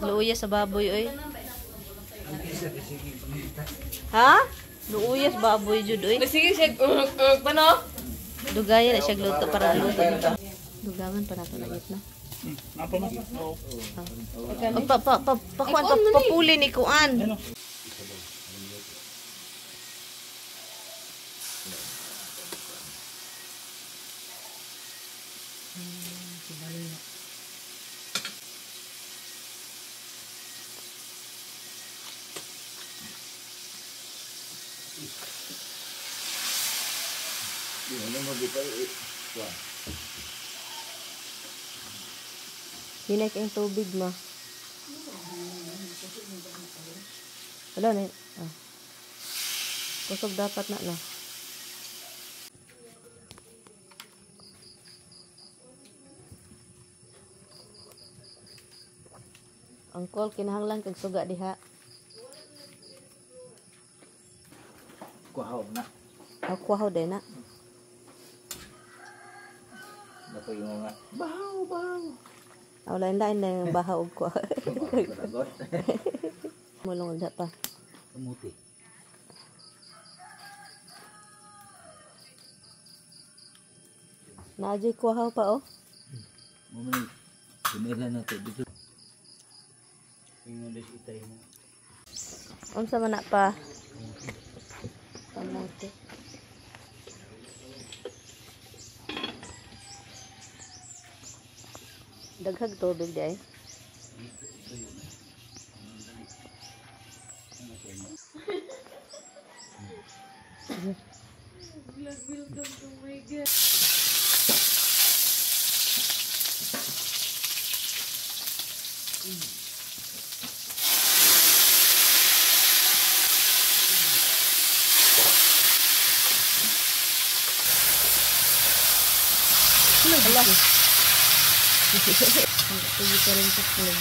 Luya sa baboy oy. Ha? Luya sa baboy jud oy. Sige siya pano. Dugayan na siya luto para luto dito. Dugangan pa nato na gitna. Apa mo? Pa pa pa pakuan pa papuli ni kuan. Hinay kayong tubig ma. Wala na. Ah. Kusog dapat na no. Angkol kinahanglan kag suga diha. Kuhaw na. Ah, kuhaw din na. Napoy mo nga. Bahaw, bahaw. Wala lain na yung bahaw og kuhaw. Mulong da pa. Kamuti. Naadyoy kuhaw pa oh. Mo man pinila na to dito. English itay mo. Unsa man na pa? Kamote. Daghag tubig di ay. Welcome to my God. Ala. Tugi pa rin taklog.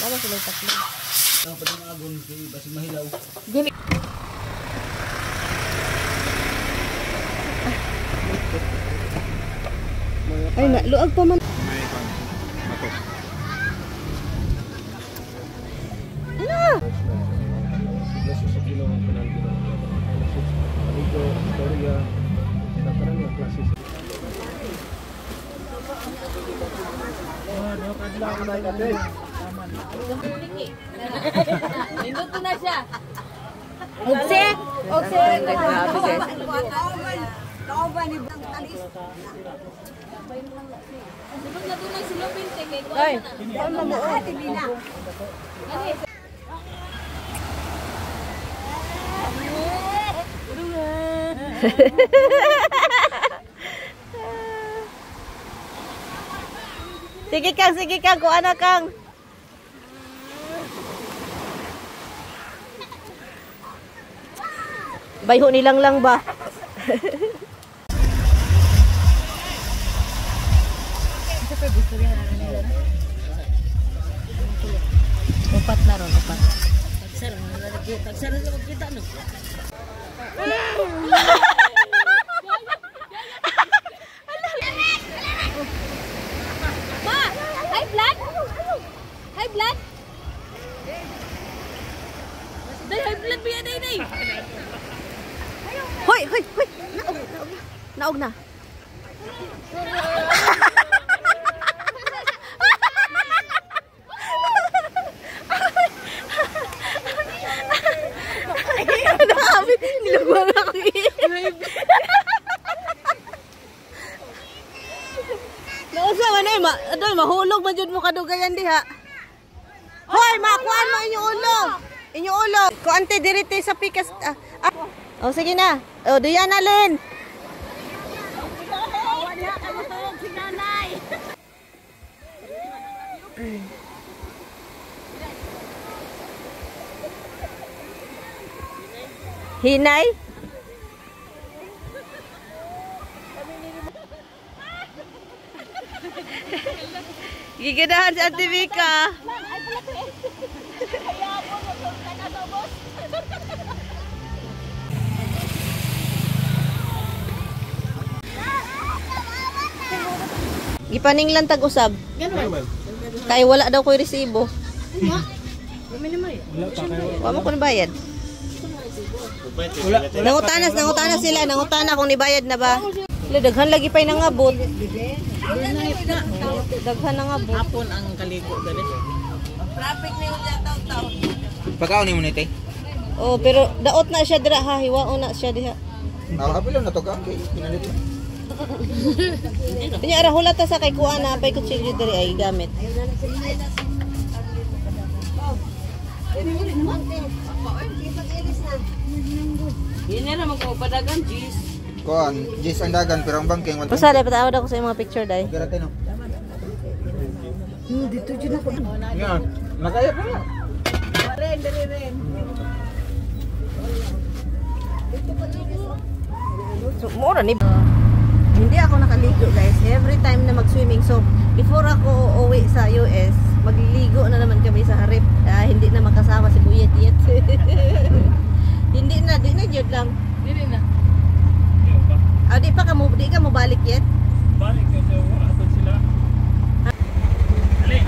Lama sila taklog. Ang pati mga agon kay basig mahilaw. Gini. Ay, na, luag pa man. Ala! Nindot na siya. Ogse! Ogse! Grabe guys. Ay, sige kang, kuha na kang. Bayho nilang lang ba? Upat na ron, upat. Pagsara kita no. Ma, high blood? High blood? Day, high blood ba yan, day, day? Hoy, hoy, hoy. Naog, naog na. Naog na. Nilugwang ako eh. Nausa man eh, adoy, mahulog man jud mo kadugayan diha. Hoy, makuan mo inyong ulo. Inyong ulo. Kuante dirite sa pikas. Oh, sige na. Oh, diyan na, Lynn. Hinay? Giganahan si Ate Vika. Gipaninglan tag-usab. Ganun. Kay wala daw ko'y resibo. Wala mo ko nibayad. Wala. Nangutana sila, nangutana kung nibayad na ba. Wala, daghan lagi pa'y nangabot. Daghan nangabot. Hapon ang kaligo dali. Traffic na yung taw-taw. Pagkaon mo nite. Oh, pero daot na siya dira ha, hiwaon na siya diha. Nakakapilo na to ka kay pinalit. Unya ara hula ta sa kay kuan na pay kutsilyo diri ay gamit. Hindi na magpapadagan, jeez. Kuan, jis ang dagan pero ang bangking 1. Basta dai patawad ako sa imong mga picture dai. Garate no. Dito jud ako. Nga, makaya pa na. So, mura ni hindi ako nakaligo guys. Every time na mag-swimming. So, before ako uuwi sa US, magliligo na naman kami sa harip. Ah, hindi na makasama si Buyet yet. Hindi na, di na jud lang. Dili na. Ah, di pa ka mo, di ka mo balik yet? Balik kasi aton sila. Ali.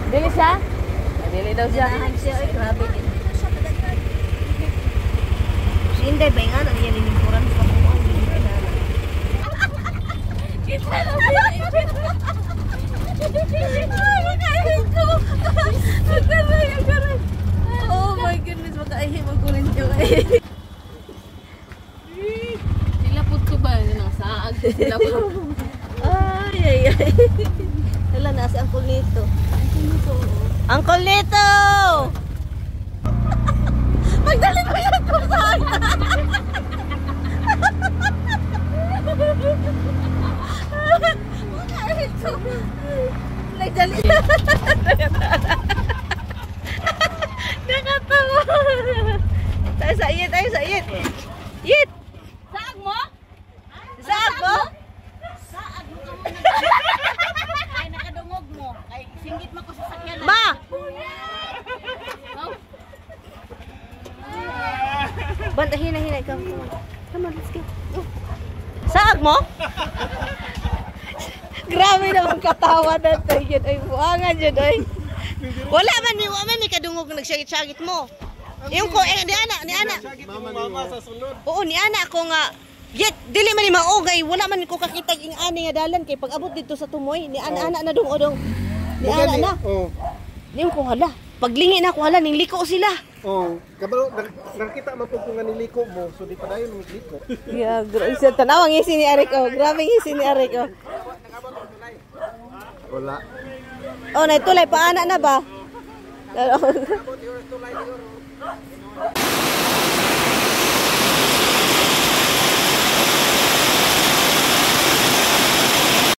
Dili siya? Dili daw siya. Siya, ay grabe. Si Inday ba nga niya nilingkuran sa buong hindi na. Kita na siya. Ay, makaihi ko. Agaray, agaray. Oh my goodness, makaihi mo ko rin yung Sila pud ko ba yun ang saag sila pud. Ay, ay, ay. Wala na si Uncle Nito. Uncle Nito! Magdali mo yan kung saan. Makaihi ko. Nagdali. Nakatawa. Tayo sa iyit, tayo sa iyit. Yit! Saag mo? Saag mo? Saag mo ka muna. Ay nakadungog mo. Kay singgit mo ko sa sakyanan. Ma! Oh. Banda, hina, hina. Ikaw, come on. Come on, let's go. Go. Saag mo? Grabe naman katawa na ito. Yun ay buangan yun ay. Wala man mi, wala man mi kadungog nagsyagit-syagit mo. Yung ko, eh, ni ana, ni ana. Mama sa sulod. Oo, ni ana ako nga. Yet, dili man ni maugay, wala man ko kakita ing ani nga dalan kay pag abot dito sa tumoy, ni ana ana na dong odong. Ni ana na. Oh. Ni ko hala. Paglingi na ako hala ning liko sila. Oh, kabalo nakita man pud ko nga niliko mo, so di pa dayon liko. Yeah, grabe siya. Tanaw ang ngisi ni Arik oh. Grabe ang ngisi ni Arik oh. Wala. Oh, naitulay paana na ba?